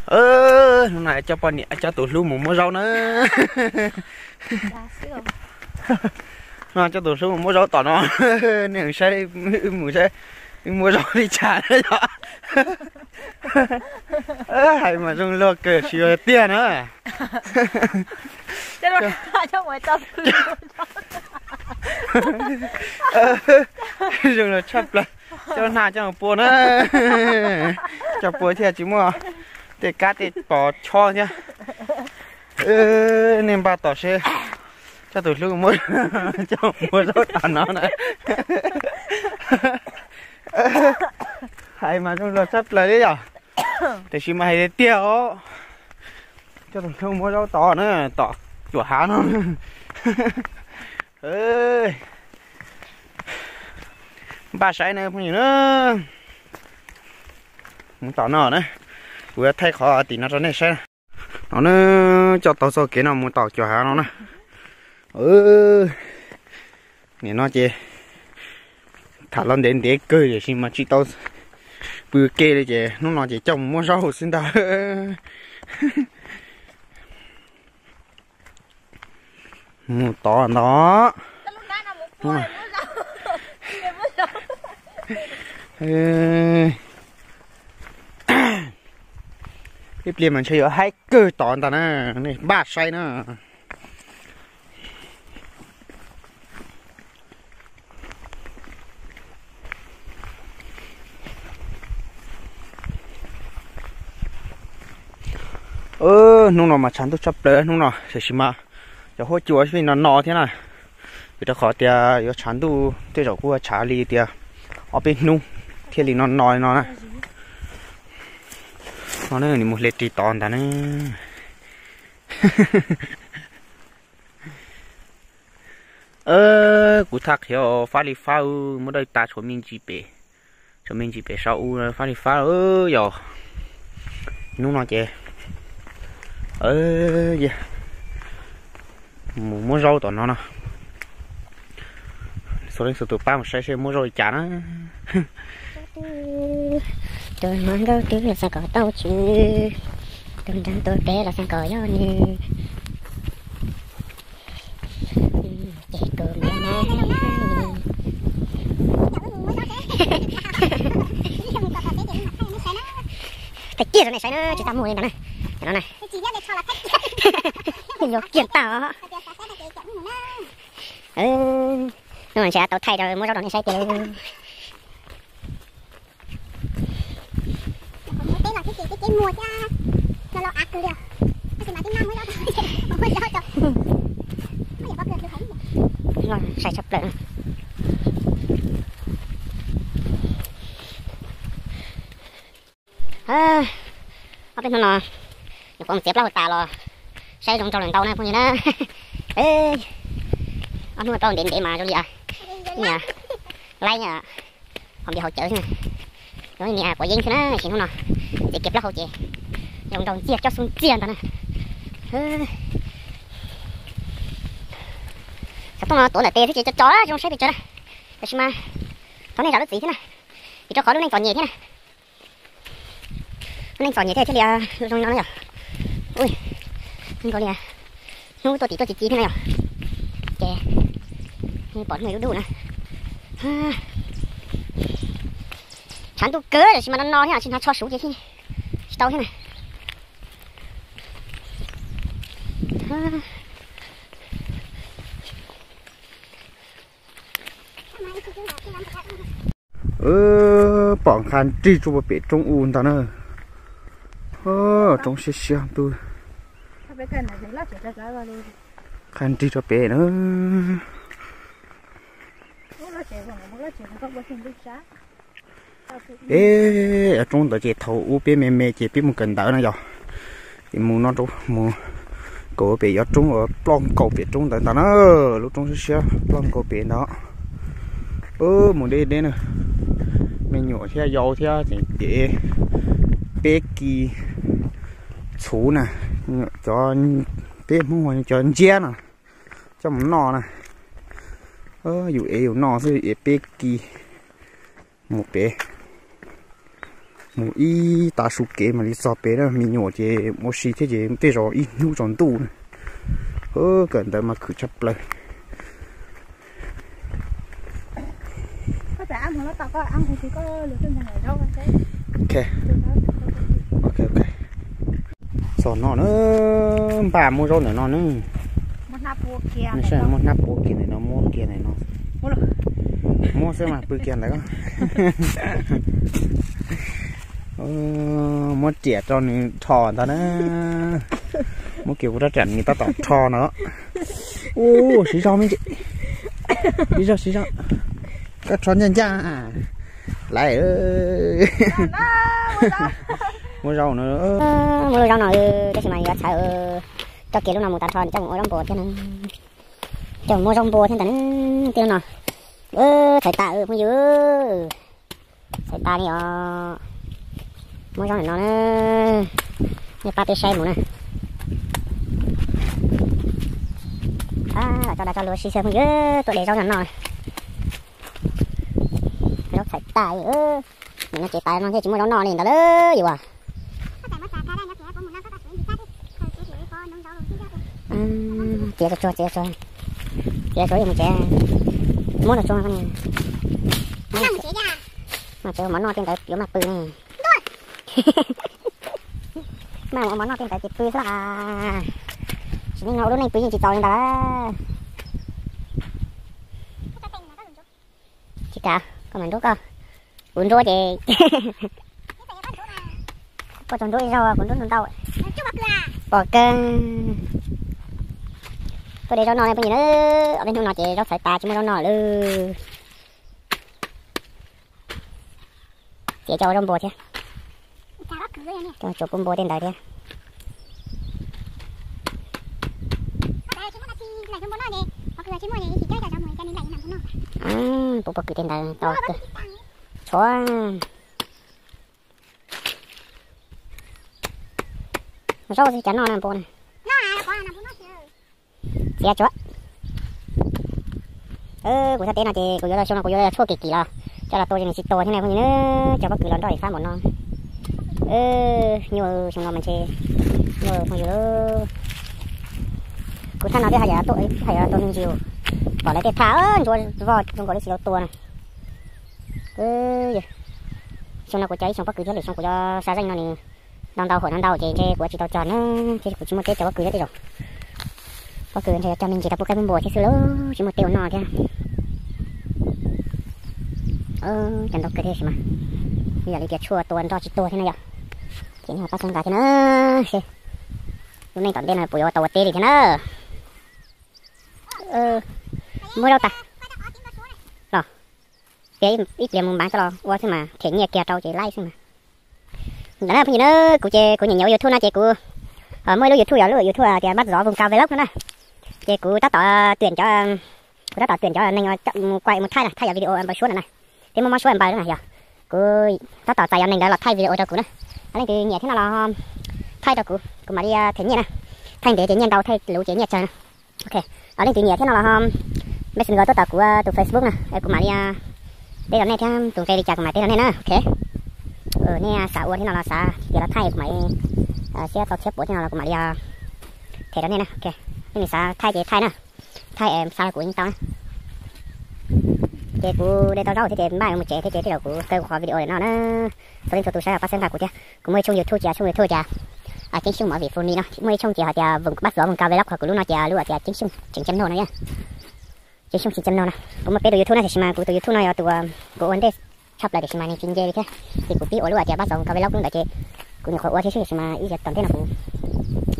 Hnub no coj poj niam coj tus hlub mus muab zaub na. No coj tus hlub mus muab zaub tom no. Nej saib, mus saib, muab zaub li cas na yog. Hais mas zoo luag kawg tiag tiag na. Zoo luag tshaj plaws. Coj nag coj pua na. Coj pua thiaj tsis muaj tej kab tej pos chob thiab. Nej npaj tom seb coj tus hlub muab, coj muab zaub tom no na. Hais mas zoo luag tshaj plaws li yom. Tiam sis mas hais tiag tiag os, coj tus hlub muab zaub tod na, tom cuam hav no. Npaj saib na phooj ywg na. Mus tom no na, kuv yuav thaij qhov tim no rau nej saib na. No na, coj tau txoj kev no mus tom cuam hav no na. Nim no ces tham los ntev ntev kawg tiam sis mas tsis tau pw ke li ces hnub no ces coj mus muab zaub xwb ntag. Mus tod ntag. Ib pliag mas ntshe yuav haib kawg tod ntag na, nej npaj saib na. Hnub no mas tshav ntuj tshaj plaws hnub no, tiam sis mas cov huab cua tseem no no thiab na. Vim rau qhov tias yuav tshav ntuj tej zaum kuj tshav li tias ob peb hnub thiaj li no no li no na. No nws mus hle ris tod ntag na. Kuv thaj qhiav fab li fab, muab dawj tas tshuav me ntsis pem, tshuav me ntsis pem saum u fab li fab yom. Hnub no ces mus muab zaub tom no no. Xuas leej xuas tus pab mus saib seb muab zaub li cas na. Tus hluas nkauj twb los xeev kom tau tswv, tus nraug tus pem los xeev kom yog nws. Ces tus me na, thaij kiag rau nej saib na, tsis tau muaj li ntawd na. Cov no na, yuav kiag tag os. No ntshe tau thaij rau muab zaub rau nej saib tiag. Sai tshaj plaws. Ob peb hnub no nyuam qhuav mus txiav plaub hau tas los saib zoo nraug lawm ntau na phooj ywg na. Ob hnub plaub hau ntev ntev mas zoo li niam laib, qhov npias hauv cawv xwb na. Zoo li niam quav yeeb xwb na, sim hnub no txiav kiag plaub hau ces zoo nraug ntxiag coj xub ntxiag ntag na. Xov tooj no tuav ntawm tes xwb ces tso tso zoo saib pes tsawg na. Tab sis mas thov nej zam lub txim thiab na, vim rau qhov lub neej txom nyem thiab na. Lub neej txom nyem thiaj li zoo li no na yom. Ui, nkaus li hnub tuaj tim tuaj ci ci thiab na yom. Ces pom hnub dub dub na. Tshav ntuj kawg tab sis mas no no thiab tsis hnav tsho suv ces thiaj tsis tau thiab na. Pom nqha nrig tsuj pem roob u ntag na. Roob siab siab ntuj. Nqha nrig rau pem na. Peb roob ntawd ces thaum ub peb me me ces peb mus kawm ntawv na yog. Ces mus no rau mus kaum pem yov roob uas ploj nkaus pem roob ntawd ntag na. Lub roob siab siab ploj nkaus pem ntawd. Mus deb deb na. Me nyuam thiab yau thiab tseem ev peb kis txhuv na, cov, peb Hmoob cov ntsiab no coj mus noj na. Yus ev yus noj xwb, ev peb kis mus pem. Mus ib tav su kev mam li txog pem na, me nyuam ces ua si thiab ces tej zaum ib hnub tsaus ntuj na. Kawm ntawv mas khwv tshaj plaws. Ok, ok, ok. Txog no na, npaj muab zaub ntawm no na. Muab hnab pua kiag ntawm no, muab kiag ntawm no. Muab xwb mas pw kiag ntawd. Muab riam rau nws rho ntag na. Muab kiag kuv rab riam nws tab tom rho no. Ua siv zog me ntsis, siv zog siv zog, koj rho ncaj ncaj. Lawm, muab zaub no, muab lub zaub no tab sis mas yuav txhawv coj kiag lub no mus tas nrho coj mus ua zaub npua thiab na. Coj mus muab zaub npua thiab ntag na. Tij lub no txhawv tas phooj ywg, txhawv tas li os. Muab zaub ntawm no na, nej pab peb saib mus na. Los tso dag tso luag si xwb phooj ywg, tuaj de zaub no noj. Zaub txhawv tas li. Nim no ces tas no thiaj tsis muaj zaub noj li ntawd lawm yuav. Txiav tsuag tsuag, txiav tsuag, txiav tsuag mus tsev. Muab rau tsuag no, tsev mov noj tej ntawd yuav maj pw ne. Maj ua mov noj tej ntawd ces pw xwb. Tsis neej no ua lub neej pw yeej tsis txaus li ntawd. Tsis kav, koj mam nruab koj. Kuv nruab ces koj tsuas nruab ib zaug, kuv nruab ntau ntau. Pom kawg. Tuaj de zaub noj ne phooj ywg na, ob peb hnub no ces zaub txhawv tas tsis muaj zaub noj lawm. Txiav coj ua zaub npua thiab. Tsuas pub npua tej ntawd thiab. Pub pob kws tej ntawd tau kawg. Tshuav zaub tsis cas noj na npua na. Txiav tsuag. Kuv thaj teb no ces kuv yuav xyoo no kuv yuav tshuaj kim kim los coj los tua ces nws tsis tuag thiab na phooj ywg na. Cov pob kws los nroj li fab npaum no. Nyuaj xyoo no mas ntshe nyuaj phooj ywg. Kuv thaj no twb haj yam tuaj, haj yam tua me ntsis, pom lawv tej thaj ntsuab voj zoo nkaus li tsis tau tua na. Xyoo no kuv cov ib xyoo pob kws thiab lwm xyoo kuv cov sa zeej no nws ntau ntau hauv ntau ntau ces ntshe kuv tsis tau cog na, thiab kuv tsis muaj teb cog pob kws thiab tej zaum. Pob kws ntshe cog me ntsis rau pub qaib pub npua thiab xwb lauj, tsis muaj teb ua noj thiab. Cov ntau kawg thiab sis mas, yam li tias tshuaj tua nroj tsis tuag thiab na yom. Ces nej pab txhawb nqa thiab na, seb lub neej tom ntej no puas yuav tau ua teb li thiab na. Muab zaub tas los, ib pliag mus npav coj los ua xwb mas them nyiaj kiag rau ces laib xwb mas. Ntawm na phooj ywg na, kuv ces kuv nyiam nyiam ua YouTube no ces kuv muaj ib lub YouTube yog lub YouTube tias Npab Zov Voos Kav Vlog no na. Ces kuv tab tom tuyển cov, kuv tab tom tuyển cov neeg mus quay mus thaij na, thaij yog video npaws suab no na, thiab muab mob suab npaws na yog. Kuv tab tom txais yog neeg ntawd los thaij video rau kuv na. Leej twg nyiam thiab no los thaij rau kuv, kuv mam li them nyiaj na. Thaij ntev ces nyiaj ntau, thaij luv ces nyiaj tsawg na. Ok, leej twg nyiam thiab no los ho Messenger tuaj tom kuv tus Facebook na, kuv mam li teb rau nej thiab, tus nqe li cas kuv mam teb rau nej na. Ok, nej xav ua thiab no los xav tias los thaij kuv mam li, siab tau txhiab puav thiab no los kuv mam li them rau nej na. Ok, nej xav thaij ces thaij na, thaij xav kuv yeej tau na. Ces kuv de tau zaub thiab ces npaj yuav mus tsev thiab ces tej zaum kuv kaw kuv qhov video lawm no na. Txhua leej txhua tus saib pab txhawb nqa kuv thiab. Kuv muaj ib tshooj YouTube ces tshooj YouTube tias Ceeb Xyooj Movie Funny no, muaj ib tshooj ces hais tias Npab Zov Voos Kav Vlog, kuv lub no ces lub tias Ceeb Xyooj Tseem Channel no. Ceeb Xyooj Tseem Channel no, kuv muaj peb tus YouTube no tiam sis mas kuv tus YouTube no yog tus kuv ua ntej tshaj plaws tiam sis mas nws tsis nce li thiab. Ces kuv pib ua lub tias Npab Zov Voos Kav Vlog lub ntawd ces kuv nyuam qhuav ua thiab tiam sis mas ib yam tom ntej no kuv,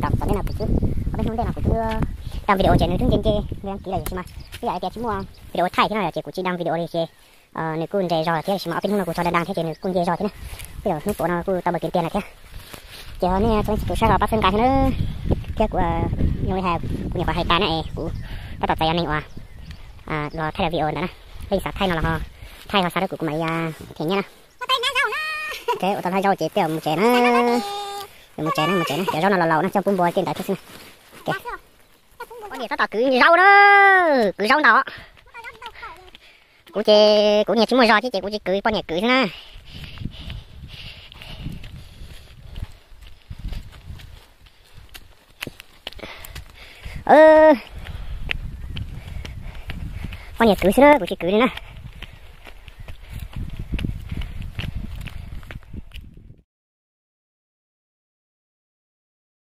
tom ntej no kuv twb, ob peb hnub ntej no kuv twb đăng video ces nws twb nce nce nws đăng ký lawm tiam sis mas ib yam tias tsis muaj video thaij thiab no ces kuv tsis đăng video li ces nws kuj nce zog thiab tiam sis mas ob peb hnub no kuv tso đăng đăng thiab ces nws kuj nce zog thiab na. Tej zaum hnub puav no kuj tau npawb kiv tiag lawm thiab. Ces ho nej txhua leej txhua tus saib los pab txhawb nqa thiab na. Thiab kuv, zoo li hais kuv nyuam qhuav hais tas na es kuv tab tom txais yog neeg uas los thaij video ntawd na. Leej xav thaij no los ho thaij, ho xa rau kuv, kuv mam li them nyiaj na. Ok, ua tau hlab zaub ces tej zaum mus tsev na. Mus tsev na, mus tsev na, cov zaub no los laus no coj pub npua tej ntawd thiab xwb na. Poj niam tab tom kwv zaub na, kwv zaub ntau. Kuv ces kuv niag tsis muaj zog thiab ces kuv tsis kwv, poj niam kwv xwb na. Poj niam kwv xwb na, kuv tsis kwv li na.